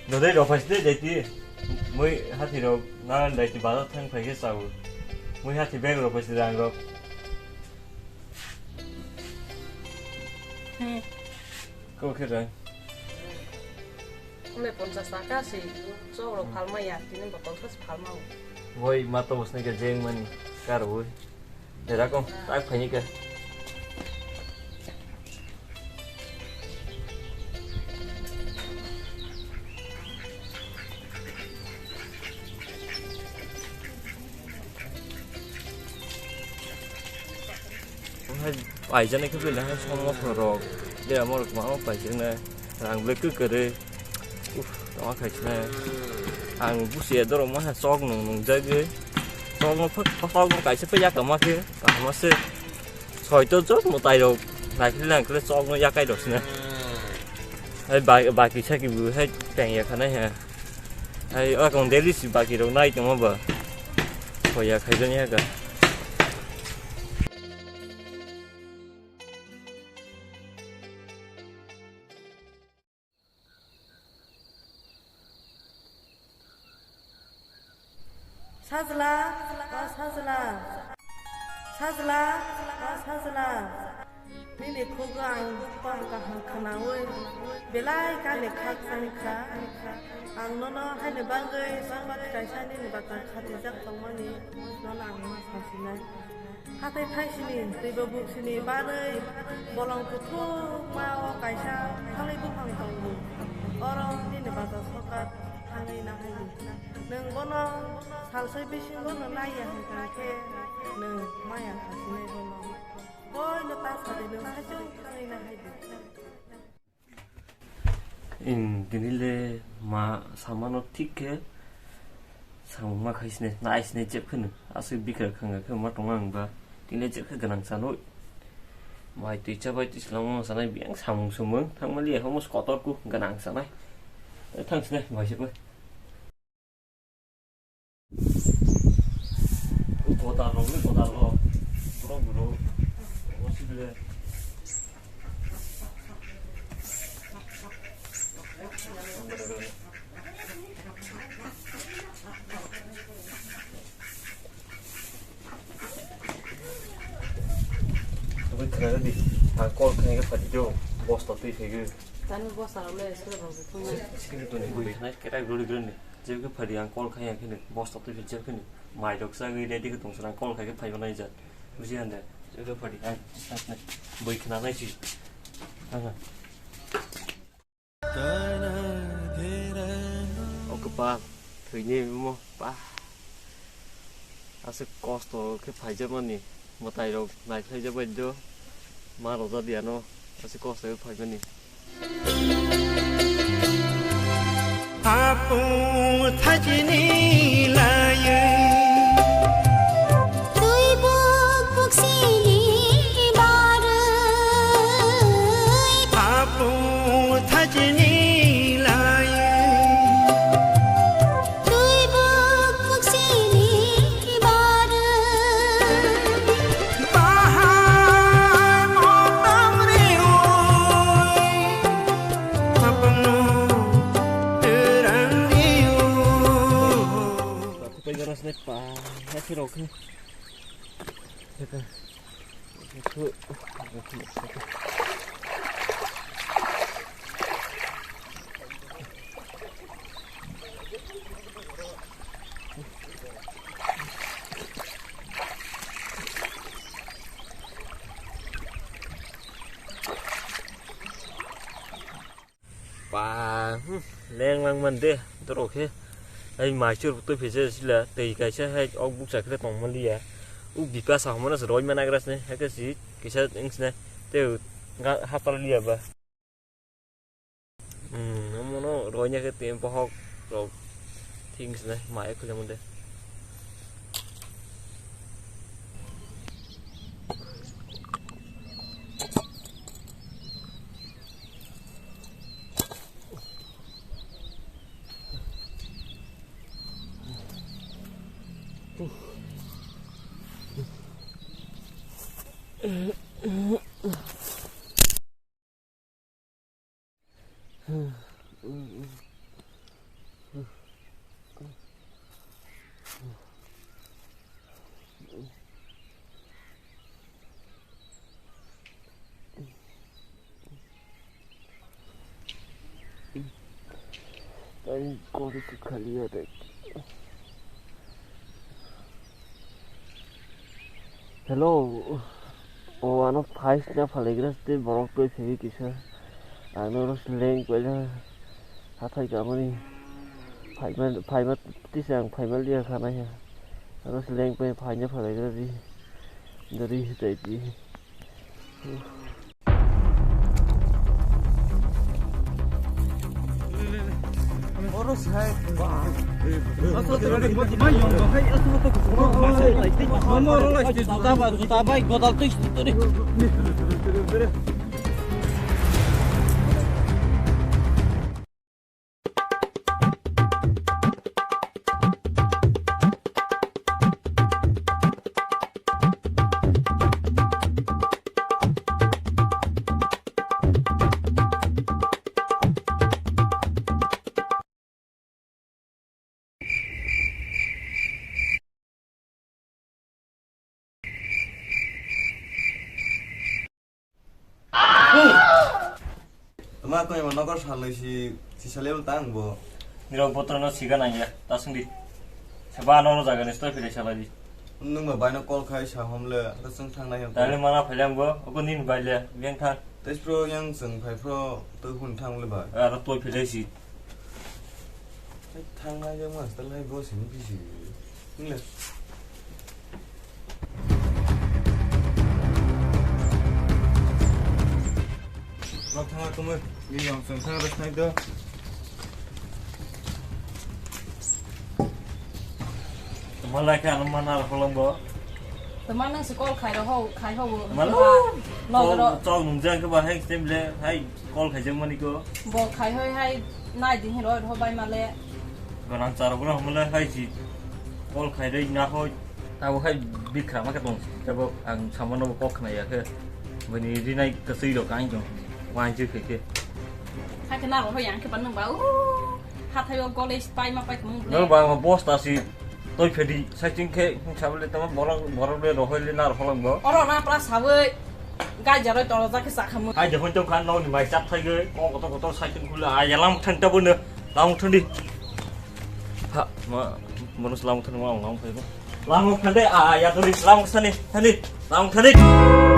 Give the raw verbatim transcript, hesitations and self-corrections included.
Nodai rok phaisde daiti. Mui hati rok na daiti bazar thang phaikhe chao. Mui hati bag rok phaisde rang rok. Hmm. Ko khe rang. Ule ponchas taka si chok rok phalma ya, tini botol sa phalma o. Woi ma to bosne ke jeng mani kar woi. Era ko tak phani ke. Hai, paijani khe bela hai somo khorok. Bela morok ma paijani. Rang bela kwkere. Uf, tama khaisne. Ang busi edoro ma chok nung nung jagwi. Chok no phak phak no kaisa pe yakama khe. Kahama se. Soito jot mo tai rok. Naikle naikle chok no yakai rok sne. Hai ba-, baki saki bu hai teng ya khana he. Hai o kong daily si baki rok nai tongma ba. Khoya khaijani ha ka. Sajla, o sajla. Sajla, o sajla. Nini khugo ang bupang kaham khwnaui belai kale khakchangkha. Ang nono haini bagwi songbat kaisa nini bachang khatijak tongmani nono ang ma sasinai. Hathai thaisini twibo buksini barwi bolong kuthukma o kaisa thalwi buphang tongo. Oro nini bachang sokat thangwi nahaidi. Nwng bono salsoi bisingo no naiya hwnkha khe nwng maya khasinai bono. Boino ta sadi nwng saichung thangwi nahaidi. Tini le ma samano thik khe samung ma khai sini, nai sini jeb kheno aswk bikar khanga khe ma tongo ang ba. Tini le jeb khe gwnang chanwi. Mai twi cha bai twi swlangma sanai biyang samung sumung thangma liya homo kotor ku gwnang sanai. Thang sini bai se bai. Kotor rok le kotor rok. Borok borok. Omo sibile. Tubui khwna di. Ang call khaina khe phadi do. Bosta twi phaigo. Tani bosta rok le sura rok thung. Sikini tuni bui khnai kera guri guri ni. Jebkhe phadi ang call khai ang khini bosta twi phai jebkhe ni mai rok chagwi ready khe tong swnang call khai khe phai manai jat. Buji hande jebkhe phadi ang bui khna nai si. Ang. O kwpal thwini mo pa. Aswk kosto khe phaijak mani mwtai rok naikhlaijak bai do ma rwjak di ano aswk kosto khe phaimani. Apung thajini laywi. Twi buk buk sini barwi. Apung thajini laywi. Twi buk buk sini barwi. Bahai mokam riwi. Apung terang riwi. Pakai ganas nih, Pak. Ya, si Rocky. Pa, hmm, leng lang man de, dorok khe. Ai mai chur twi phese sila, tei kaisa hai ok bukcha khe tong man liya. U bipa sa homana se roi man agras ne, hai khe si kisa ing sne, te ga hapar liya ba. Hmm, omono roi nya khe te bohok rok thing sne, mai khule man de. Khali ya de. Hello. O ano phai sna phalaigra se borok twi phaiwi kisa. Ano oro se leng paina hathai kamani phaima phaima tisa ang phaima liya khana ya. Ano se leng pai phaina phalaigra di. Dari hitai di. Tama koi ma nokar salai si, si salai tang bo. Nirok botrono siga nangya, ta sungdi. Seba ano no jaga ni stoi philai salai di. Nwng ba baino call khai sa hom le, ta sung thang nai. Tale mana phailang bo, obo nin bai le, beng thang. Tei pro yang sung phai pro, to hun thang le ba. Aro toi philai si. Thang nai yang mas, ta lai bo sini bisi. Nile. Nok thang aku mah, ni yang sung thang ras nai do. Malai khe ano mana rok holong bo. Tama nang se call khai ro ho, khai ho bo. Malo. Log ro. Chok nung jang khe ba hai stem le, hai call khai jang mani ko. Bo khai hoi hai nai di hin ro ho bai male. Ganang charo bro male hai si call khai dai na hoi. Abo khai bikra ma ka tong. Abo ang samano bo kok khna ya khe. Bani rinai kasui ro kain tong. Wan ju khe khe. Hai khe na ro ho yang khe ban nang ba. Hathai o college pai ma pai khmung. Nang ba bosta si. Toi phedi, saiching khe, sabole tamo borok, borok le rohoi le na roholang bo. Oro na pra sawi, gai jaroi toro jakhe sakhamu. Ai jehon tong khan noni mai chap thai ge, ko kotor kotor saiching khule, ai yalang thang tabo ne, lam thandi. Ha, ma, bonus lam thandi ma, lam thandi. Lam thandi, ai ya dori, lam thandi, thandi, lam thandi.